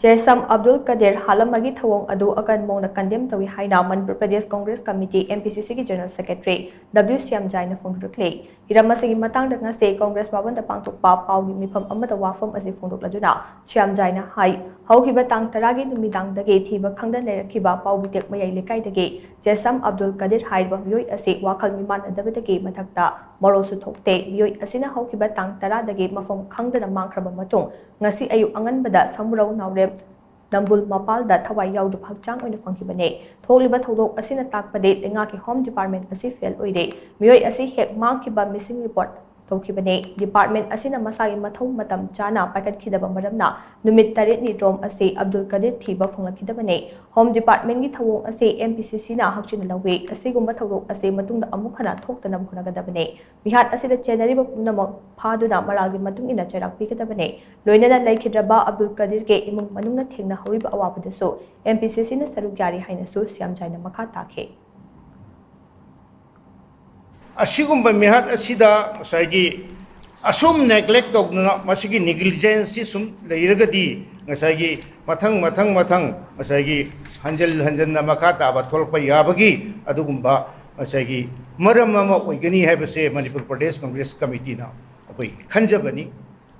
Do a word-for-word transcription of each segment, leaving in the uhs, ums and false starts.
ꯆꯦꯁꯝ ꯑꯕꯗꯨꯜ ꯀꯗꯤꯔ ꯍꯥꯠꯂꯝꯕꯒꯤ ꯊꯧꯑꯣꯡ ꯑꯗꯨ ꯑꯀꯟꯕ ꯃꯑꯣꯡꯗ ꯀꯟꯗꯦꯝ ꯇꯧꯏ ꯍꯥꯏꯅ ꯃꯅꯤꯄꯨꯔ ꯄ꯭ꯔꯗꯦꯁ ꯀꯣꯡꯒ꯭ꯔꯦꯁ ꯀꯃꯤꯇꯤ, MPCC ꯒꯤ ꯖꯦꯅꯔꯦꯜ ꯁꯦꯀ꯭ꯔꯦꯇꯔꯤ ꯗꯕ꯭ꯂꯤꯎ ꯁ꯭ꯌꯥꯝꯖꯥꯏꯅ ꯐꯣꯡꯗꯣꯔꯛꯂꯦ꯫ ꯍꯤꯔꯝ ꯑꯁꯤꯒꯤ ꯃꯇꯥꯡꯗ ꯉꯁꯤ ꯀꯣꯡꯒ꯭ꯔꯦꯁ ꯚꯕꯟꯗ ꯄꯥꯡꯊꯣꯛꯄ ꯄꯥꯎꯒꯤ ꯃꯤꯐꯝ ꯑꯃꯗ ꯋꯥꯐꯝ ꯑꯁꯤ ꯐꯣꯡꯗꯣꯛꯂꯗꯨꯅ ꯁ꯭ꯌꯥꯝꯖꯥꯏꯅ ꯍꯥꯏ, ꯍꯧꯈꯤꯕ ꯇꯥꯡ ꯇꯔꯥꯒꯤ ꯅꯨꯃꯤꯗꯥꯡꯗꯒꯤ ꯊꯤꯕ ꯈꯪꯗꯅ ꯂꯩꯔꯛꯈꯤꯕ ꯄꯥꯎꯕꯤꯇꯦꯛ ꯃꯌꯥꯏ ꯂꯩꯀꯥꯏꯗꯒꯤ ꯆꯦꯁꯝ ꯑꯕꯗꯨꯜ ꯀꯗꯤꯔ ꯍꯥꯏꯔꯤꯕ ꯃꯤꯑꯣꯏ ꯑꯁꯤ ꯋꯥꯈꯜ ꯃꯤꯃꯥꯟꯅꯗꯕꯗꯒꯤ ꯃꯊꯛꯇ ꯃꯔꯣꯜꯁꯨ ꯊꯣꯛꯇꯦ꯫ ꯃꯤꯑꯣꯏ ꯑꯁꯤꯅ ꯍꯧꯈꯤꯕ ꯇꯥꯡ ꯇꯔꯥꯗꯒꯤ ꯃꯐꯝ ꯈꯪꯗꯅ ꯃꯥꯡꯈ꯭ꯔꯕ ꯃꯇꯨꯡ ꯉꯁꯤ ꯑꯌꯨꯛ ꯑꯉꯟꯕꯗ ꯁꯃꯨꯔꯧ ꯅꯥꯎꯔꯦꯝ ꯅꯝꯕꯨꯜ ꯃꯄꯥꯜꯗ ꯊꯋꯥꯏ ꯌꯥꯎꯗꯕ ꯍꯛꯆꯥꯡ ꯑꯣꯏꯅ ꯐꯪꯈꯤꯕꯅꯤ꯫ ꯊꯣꯛꯂꯤꯕ ꯊꯧꯗꯣꯛ ꯑꯁꯤꯅ ꯇꯥꯛꯄꯗꯤ ꯂꯩꯉꯥꯛꯀꯤ ꯍꯣꯝ ꯗꯤꯄꯥꯔꯠꯃꯦꯟ ꯑꯁꯤ ꯐꯦꯜ ꯑꯣꯏꯔꯦ꯫ ꯃꯤꯑꯣꯏ ꯑꯁꯤ ꯍꯦꯛ ꯃꯥꯡꯈꯤꯕ ꯃꯤꯁꯤꯡ ꯔꯤꯄꯣꯔꯠ ꯇꯧꯈꯤꯕꯅꯤ꯫ ꯗꯤꯄꯥꯔꯠꯃꯦꯟ ꯑꯁꯤꯅ ꯃꯁꯥꯒꯤ ꯃꯊꯧ ꯃꯇꯝ ꯆꯥꯅ ꯄꯥꯏꯈꯠꯈꯤꯗꯕ ꯃꯔꯝꯅ ꯅꯨꯃꯤꯠ ꯇꯔꯦꯠꯅꯤ ꯔꯣꯝ ꯑꯁꯤ ꯑꯕꯗꯨꯜ ꯀꯗꯤꯔ ꯊꯤꯕ ꯐꯪꯂꯛꯈꯤꯗꯕꯅꯤ꯫ ꯍꯣꯝ ꯗꯤꯄꯥꯔꯠꯃꯦꯟꯒꯤ ꯊꯧꯑꯣꯡ ꯑꯁꯤ MPCC ꯅ ꯍꯛꯆꯤꯟꯅ ꯂꯧꯏ꯫ ꯑꯁꯤꯒꯨꯝꯕ ꯊꯧꯗꯣꯛ ꯑꯁꯤ ꯃꯇꯨꯡꯗ ꯑꯃꯨꯛ ꯍꯟꯅ ꯊꯣꯛꯇꯅꯕ ꯍꯣꯠꯅꯒꯗꯕꯅꯤ꯫ ꯃꯤꯍꯥꯠ ꯑꯁꯤꯗ ꯆꯦꯟꯅꯔꯤꯕ ꯄꯨꯝꯅꯃꯛ ꯐꯥꯗꯨꯅ ꯃꯔꯥꯜꯒꯤ ꯃꯇꯨꯡ ꯏꯟꯅ ꯆꯩꯔꯥꯛ ꯄꯤꯒꯗꯕꯅꯤ꯫ ꯂꯣꯏꯅꯅ ꯂꯩꯈꯤꯗ꯭ꯔꯕ ꯑꯕꯗꯨꯜ ꯀꯗꯤꯔꯒꯤ ꯏꯃꯨꯡ ꯃꯅꯨꯡꯅ ꯊꯦꯡꯅꯍꯧꯔꯤꯕ ꯑꯋꯥꯕꯗꯁꯨ MPCC ꯅ ꯁꯔꯨꯛ ꯌꯥꯔꯤ ꯍꯥꯏꯅꯁꯨ ꯁ꯭ꯌꯥꯝꯖꯥꯏꯅ ꯃꯈꯥ ꯇꯥꯈꯤ꯫ ꯑꯁꯤꯒꯨꯝꯕ ꯃꯤꯍꯥꯠ ꯑꯁꯤꯗ ꯉꯁꯥꯏꯒꯤ ꯑꯁꯨꯝ neglect ꯇꯧꯗꯨꯅ ꯃꯁꯤꯒꯤ negligence ꯁꯤ ꯁꯨꯝ ꯂꯩꯔꯒꯗꯤ ꯉꯁꯥꯏꯒꯤ ꯃꯊꯪ ꯃꯊꯪ ꯃꯊꯪ ꯉꯁꯥꯏꯒꯤ ꯍꯟꯖꯤꯜ ꯍꯟꯖꯤꯟꯅ ꯃꯈꯥ ꯇꯥꯕ ꯊꯣꯛꯂꯛꯄ ꯌꯥꯕꯒꯤ ꯑꯗꯨꯒꯨꯝꯕ ꯉꯁꯥꯏꯒꯤ ꯃꯔꯝ ꯑꯃ ꯑꯣꯏꯒꯅꯤ ꯍꯥꯏꯕꯁꯦ ꯃꯅꯤꯄꯨꯔ ꯄ꯭ꯔꯗꯦꯁ ꯀꯪꯒ꯭ꯔꯦꯁ ꯀꯃꯤꯇꯤꯅ ꯑꯩꯈꯣꯏ ꯈꯟꯖꯕꯅꯤ꯫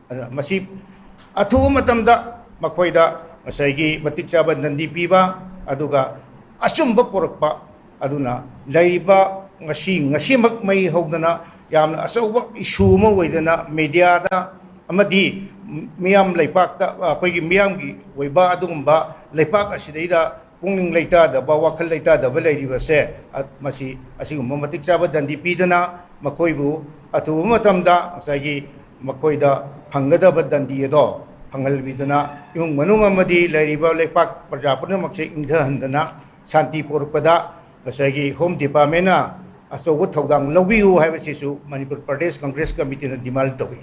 ꯑꯗꯨꯅ ꯃꯁꯤ ꯑꯊꯨꯕ ꯃꯇꯝꯗ ꯃꯈꯣꯏꯗ ꯉꯁꯥꯏꯒꯤ ꯃꯇꯤꯛ ꯆꯥꯕ ꯗꯟꯗꯤ ꯄꯤꯕ, ꯑꯗꯨꯒ ꯑꯆꯨꯝꯕ ꯄꯨꯔꯛꯄ, ꯑꯗꯨꯅ ꯂꯩꯔꯤꯕ ꯉꯁꯤ, ꯉꯁꯤꯃꯛ ꯃꯩ ꯍꯧꯗꯅ ꯌꯥꯝꯅ ꯑꯆꯧꯕ issue ꯑꯃ ꯑꯣꯏꯗꯅ media ꯗ ꯑꯃꯗꯤ ꯃꯤꯌꯥꯝ ꯂꯩꯄꯥꯛꯇ, ꯑꯩꯈꯣꯏꯒꯤ ꯃꯤꯌꯥꯝꯒꯤ ꯑꯣꯏꯕ ꯑꯗꯨꯒꯨꯝꯕ ꯂꯩꯄꯥꯛ ꯑꯁꯤꯗꯩꯗ ꯄꯨꯛꯅꯤꯡ ꯂꯩꯇꯥꯗꯕ, ꯋꯥꯈꯜ ꯂꯩꯇꯥꯗꯕ ꯂꯩꯔꯤꯕꯁꯦ, ꯃꯁꯤ ꯑꯁꯤꯒꯨꯝꯕ ꯃꯇꯤꯛ ꯆꯥꯕ ꯗꯟꯗꯤ ꯄꯤꯗꯨꯅ ꯃꯈꯣꯏꯕꯨ ꯑꯊꯨꯕ ꯃꯇꯝꯗ ꯉꯁꯥꯏꯒꯤ ꯃꯈꯣꯏꯗ ꯐꯪꯒꯗꯕ ꯗꯟꯗꯤ ꯑꯗꯣ ꯐꯪꯍꯟꯕꯤꯗꯨꯅ ꯏꯃꯨꯡ ꯃꯅꯨꯡ ꯑꯃꯗꯤ ꯂꯩꯔꯤꯕ ꯂꯩꯄꯥꯛ ꯄ꯭ꯔꯖꯥ ꯄꯨꯝꯅꯃꯛꯁꯦ ꯏꯪꯊꯍꯟꯗꯅ ꯁꯥꯟꯇꯤ ꯄꯨꯔꯛꯄꯗ ꯉꯁꯥꯏꯒꯤ Home Department ꯅ ꯑꯆꯧꯕ ꯊꯧꯗꯥꯡ ꯂꯧꯕꯤꯌꯨ ꯍꯥꯏꯕꯁꯤꯁꯨ ꯃꯅꯤꯄꯨꯔ ꯄ꯭ꯔꯗꯦꯁ ꯀꯪꯒ꯭ꯔꯦꯁ ꯀꯃꯤꯇꯤꯅ demand ꯇꯧꯏ꯫